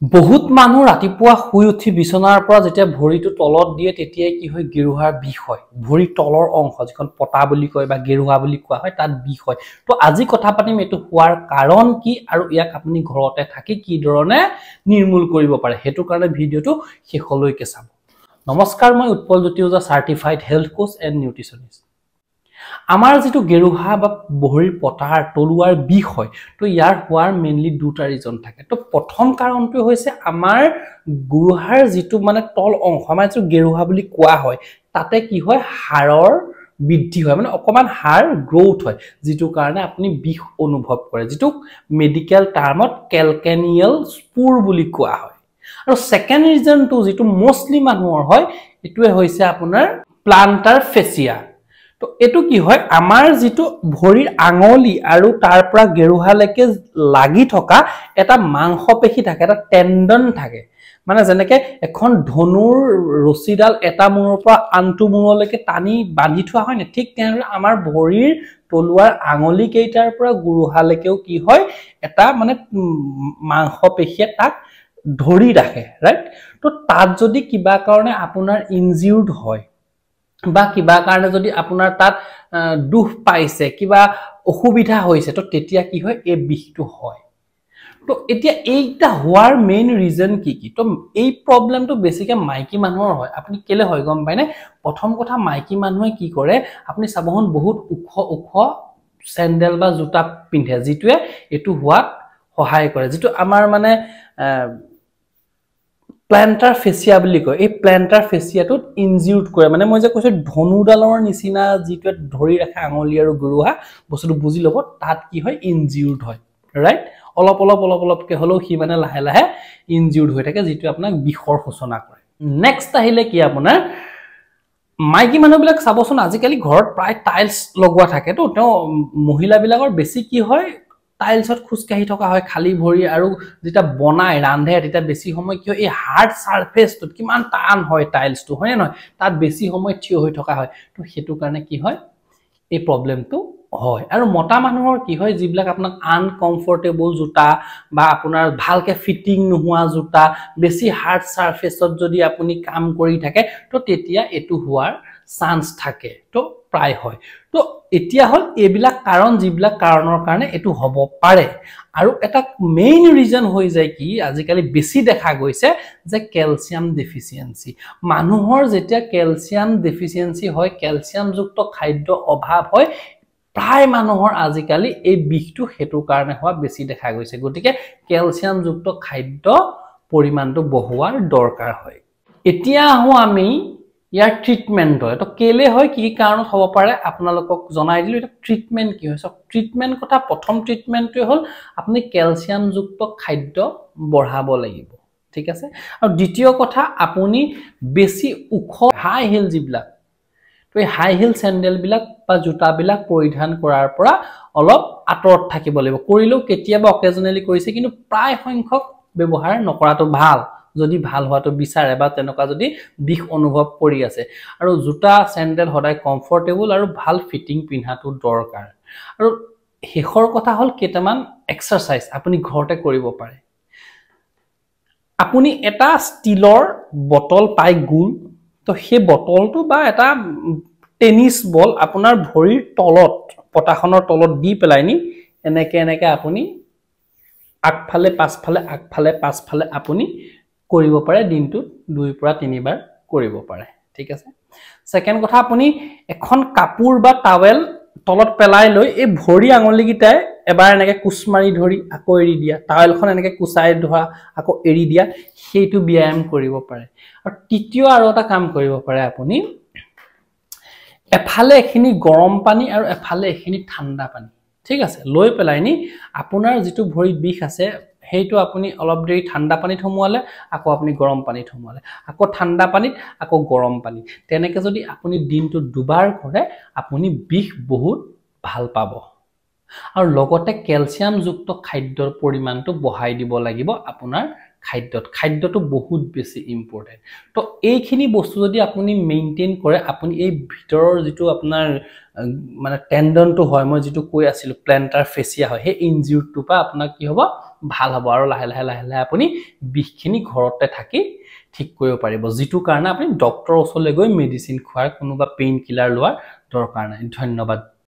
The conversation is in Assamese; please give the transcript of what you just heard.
বহুত মানুহ ৰাতিপুৱা শুই উঠি বিচনাৰ পৰা যেতিয়া ভৰিটো তলত দিয়ে তেতিয়াই কি হয়, গেৰুহাৰ বিষ হয়। ভৰিৰ তলৰ অংশ যিখন পতা বুলি কয় বা গেৰুহা বুলি কোৱা হয় তাত বিষ হয়। তো আজি কথা পাতিম এইটো হোৱাৰ কাৰণ কি আৰু ইয়াক আপুনি ঘৰতে থাকি কি ধৰণে নিৰ্মূল কৰিব পাৰে, সেইটো কাৰণে ভিডিঅ'টো শেষলৈকে চাব। নমস্কাৰ, মই Utpal Jyoti Oja, certified health coach and nutritionist. আমাৰ যিটো গেৰুহা বা ভৰিৰ পতাৰ তলুৱাৰ বিষ হয়, তো ইয়াৰ হোৱাৰ মেইনলি দুটা ৰিজন থাকে। তো প্ৰথম কাৰণটোৱে হৈছে আমাৰ গোৰোহাৰ যিটো মানে তল অংশ, আমাৰ যিটো গেৰুহা বুলি কোৱা হয়, তাতে কি হয়, হাড়ৰ বৃদ্ধি হয়, মানে অকণমান হাড় গ্ৰ'থ হয়, যিটো কাৰণে আপুনি বিষ অনুভৱ কৰে, যিটোক মেডিকেল টাৰ্মত কেলকেনিয়েল স্পুৰ বুলি কোৱা হয়। আৰু ছেকেণ্ড ৰিজনটো যিটো মষ্টলি মানুহৰ হয়, এইটোৱে হৈছে আপোনাৰ প্লান্টাৰ ফেচিয়া। তো এইটো কি হয়, আমাৰ যিটো ভৰিৰ আঙুলি আৰু তাৰ পৰা গেৰুহালৈকে লাগি থকা এটা মাংসপেশী থাকে, এটা টেণ্ডন থাকে, মানে যেনেকে এখন ধনুৰ ৰছীডাল এটা মূৰৰ পৰা আনটো মূৰলৈকে টানি বান্ধি থোৱা হয় নে, ঠিক তেনেদৰে আমাৰ ভৰিৰ তলুৱাৰ আঙুলি কেইটাৰ পৰা গোৰোহালৈকেও কি হয়, এটা মানে মাংসপেশীয়ে তাক ধৰি ৰাখে, ৰাইট? তো তাত যদি কিবা কাৰণে আপোনাৰ ইনজিউৰ্ড হয় বা কিবা কাৰণে যদি আপোনাৰ তাত দুখ পাইছে, কিবা অসুবিধা হৈছে, তো তেতিয়া কি হয়, এই বিষটো হয়। তো এতিয়া এইটা হোৱাৰ মেইন ৰিজন কি কি? তো এই প্ৰব্লেমটো বেছিকে মাইকী মানুহৰ হয়। আপুনি কেলে হয় গম পায়নে? প্ৰথম কথা, মাইকী মানুহে কি কৰে, আপুনি চাবহোন বহুত ওখ ওখ চেণ্ডেল বা জোতা পিন্ধে, যিটোৱে এইটো হোৱাত সহায় কৰে, যিটো আমাৰ মানে প্লেণ্টাৰ ফেচিয়া বুলি কয়। এই প্লেণ্টাৰ ফেচিয়াটোত ইনজিউৰ্ড কৰে, মানে মই যে কৈছোঁ ধনুডালৰ নিচিনা যিটোৱে ধৰি ৰাখে আঙুলি আৰু গোৰোহা, বস্তুটো বুজি ল'ব, তাত কি হয়, ইনজিউৰ্ড হয়, ৰাইট? অলপ অলপ অলপ অলপকৈ হ'লেও সি মানে লাহে লাহে ইনজিউৰ্ড হৈ থাকে, যিটোৱে আপোনাক বিষৰ সূচনা কৰে। নেক্সট আহিলে কি, আপোনাৰ মাইকী মানুহবিলাক চাবচোন, আজিকালি ঘৰত প্ৰায় টাইলছ লগোৱা থাকেতো, তেওঁ মহিলাবিলাকৰ বেছি কি হয়, টাইলছত খোজকাঢ়ি থকা হয় খালী ভৰি, আৰু যেতিয়া বনায় ৰান্ধে তেতিয়া বেছি সময় কি হয়, এই হাৰ্ড ছাৰফেচটোত কিমান টান হয় টাইলছটো, হয়নে নহয়, তাত বেছি সময় থিয় হৈ থকা হয়। তো সেইটো কাৰণে কি হয়, এই প্ৰব্লেমটো হয়। আৰু মতা মানুহৰ কি হয়, যিবিলাক আপোনাক আনকমফৰ্টেবল জোতা বা আপোনাৰ ভালকৈ ফিটিং নোহোৱা জোতা, বেছি হাৰ্ড ছাৰফেচত যদি আপুনি কাম কৰি থাকে, তো তেতিয়া এইটো হোৱাৰ চান্স থাকে, তো প্ৰায় হয়। তো এতিয়া হ'ল এইবিলাক কাৰণ, যিবিলাক কাৰণৰ কাৰণে এইটো হ'ব পাৰে। আৰু এটা মেইন ৰিজন হৈ যায় কি, আজিকালি বেছি দেখা গৈছে যে কেলছিয়াম ডেফিচিয়েঞ্চি। মানুহৰ যেতিয়া কেলছিয়াম ডেফিচিয়েঞ্চি হয়, কেলছিয়ামযুক্ত খাদ্য অভাৱ হয়, প্ৰায় মানুহৰ আজিকালি এই বিষটো সেইটো কাৰণে হোৱা বেছি দেখা গৈছে। গতিকে কেলছিয়ামযুক্ত খাদ্য পৰিমাণটো বঢ়োৱাৰ দৰকাৰ হয়। এতিয়া আহোঁ আমি ইয়াৰ ট্ৰিটমেণ্টৰ। তো কেলে হয়, কি কি কাৰণত হ'ব পাৰে আপোনালোকক জনাই দিলোঁ। এতিয়া ট্ৰিটমেণ্ট কি হয় চাওক। ট্ৰিটমেণ্ট কথা, প্ৰথম ট্ৰিটমেণ্টটোৱে হ'ল আপুনি কেলছিয়ামযুক্ত খাদ্য বঢ়াব লাগিব, ঠিক আছে? আৰু দ্বিতীয় কথা, আপুনি বেছি ওখ হাই হিল যিবিলাক, তো এই হাই হিল চেণ্ডেলবিলাক বা জোতাবিলাক পৰিধান কৰাৰ পৰা অলপ আঁতৰত থাকিব লাগিব। কৰিলেও কেতিয়াবা অকেজনেলি কৰিছে, কিন্তু প্ৰায় সংখ্যক ব্যৱহাৰ নকৰাটো ভাল, যদি ভাল হোৱাটো বিচাৰে বা তেনেকুৱা যদি বিষ অনুভৱ কৰি আছে। আৰু জোতা চেণ্ডেল সদায় কমফৰ্টেবল আৰু ভাল ফিটিং পিন্ধাটো দৰকাৰ। আৰু শেষৰ কথা হ'ল কেইটামান এক্সাৰচাইজ আপুনি ঘৰতে কৰিব পাৰে। আপুনি এটা ষ্টীলৰ বটল পাই গোল, তো সেই বটলটো বা এটা টেনিছ বল আপোনাৰ ভৰিৰ তলত, পতাখনৰ তলত দি পেলাই নি এনেকে এনেকে আপুনি আগফালে পাছফালে আগফালে পাছফালে আপুনি কৰিব পাৰে, দিনটোত 2 পৰা 3 বাৰ কৰিব পাৰে, ঠিক আছে? ছেকেণ্ড কথা, আপুনি এখন কাপোৰ বা টাৱেল তলত পেলাই লৈ এই ভৰি আঙুলিকেইটাই এবাৰ এনেকে কোচ মাৰি ধৰি আকৌ এৰি দিয়া, টাৱেলখন এনেকে কোচাই ধৰা আকৌ এৰি দিয়া, সেইটো ব্যায়াম কৰিব পাৰে। আৰু তৃতীয় আৰু এটা কাম কৰিব পাৰে আপুনি, এফালে এখিনি গৰম পানী আৰু এফালে এখিনি ঠাণ্ডা পানী, ঠিক আছে, লৈ পেলাই নি আপোনাৰ যিটো ভৰিত বিষ আছে সেইটো আপুনি অলপ দেৰি ঠাণ্ডা পানীত সোমোৱালে, আকৌ আপুনি গৰম পানীত সোমোৱালে, আকৌ ঠাণ্ডা পানীত, আকৌ গৰম পানী, তেনেকে যদি আপুনি দিনটোত 2 বাৰ কৰে, আপুনি বিষ বহুত ভাল পাব। আৰু লগতে কেলছিয়ামযুক্ত খাদ্যৰ পৰিমাণটো বঢ়াই দিব লাগিব আপোনাৰ খাদ্যত। খাদ্যটো বহুত বেছি ইম্পৰ্টেণ্ট। তো এইখিনি বস্তু যদি আপুনি মেইনটেইন কৰে, আপুনি এই ভিতৰৰ যিটো আপোনাৰ মানে টেণ্ডনটো হয়, মই যিটো কৈ আছিলোঁ প্লেণ্টাৰ ফেচিয়া হয়, সেই ইনজিউৰটোৰ পৰা আপোনাক কি হ'ব, ভাল হ'ব আৰু লাহে লাহে লাহে লাহে আপুনি বিষখিনি ঘৰতে থাকি ঠিক কৰিব পাৰিব, যিটো কাৰণে আপুনি ডক্টৰৰ ওচৰলৈ গৈ মেডিচিন খোৱাৰ কোনোবা পেইন কিলাৰ লোৱাৰ দৰকাৰ নাই। ধন্যবাদ।